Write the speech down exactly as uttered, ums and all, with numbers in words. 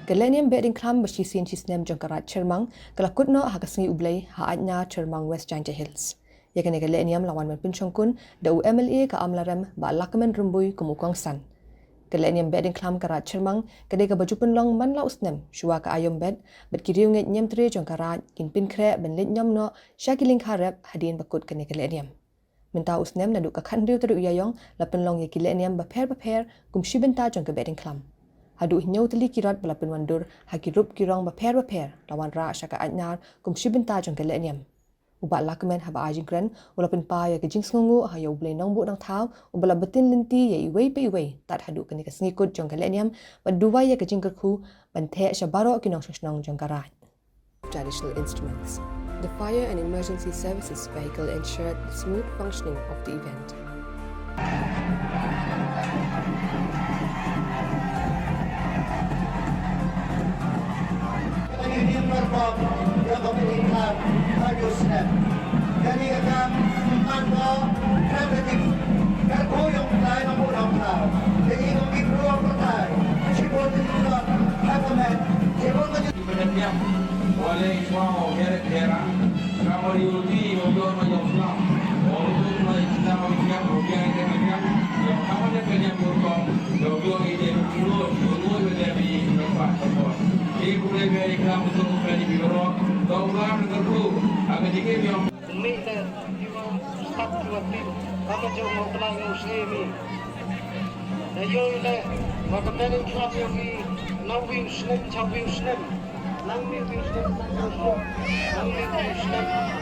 Ka lehniam Behdieñkhlam ba shisien shisnem jong ka Raid Chyrmang ka la kut noh ha ka sngi U Blei ha Aitnar, Chyrmang, West Jaintia Hills. Ïa kane ka lehniam la wan ban pynshongkun da u M L A ka Amlarem, Bah Lahkmen Rymbui, kum u kongsan. Ka lehniam Behdieñkhlam ka Raid Chyrmang ka dei kaba ju pynlong man la u snem shuwa ka aïom bet, bad ki riewngeit niamtre jong ka Raid kin pynkhreh ban leit niam noh sha ki lyngkha rep hadien ba kut kane ka lehniam. Mynta u snem naduh ka khathynriew tarik u Ïaïong la pynlong ïa ki lehniam bapher bapher kum shi bynta jong ka Behdieñkhlam. Haduh hynñiew tylli ki rot ba la pynwandur ha ki rup ki rong bapher bapher la wanrah sha ka Aitnar kum shi bynta jong ka lehniam. U Bah Lahkmen haba ai jingkren u la pynpaw ïa ka jingsngewnguh ha ïa U Blei Nongbuh Nongthaw uba la btin lynti ïa iwei pa iwei tad haduh kane ka sngi kut jong ka lehniam, bad duwai ïa ka jingkyrkhu ban theh sha baroh ki nongshong shnong jong ka Raid. Traditional instruments. The fire and emergency services vehicle ensured the smooth functioning of the event. Mih te, kiwa stad kiwa tip, kama jong mo kla ngau sngei mi. Da ïoh le, wa ka Behdieñkhlam ïoh ki, nang wi u snem, cha wi u snem. Nang wi u snem, nang wi u snem. Nang wi u snem.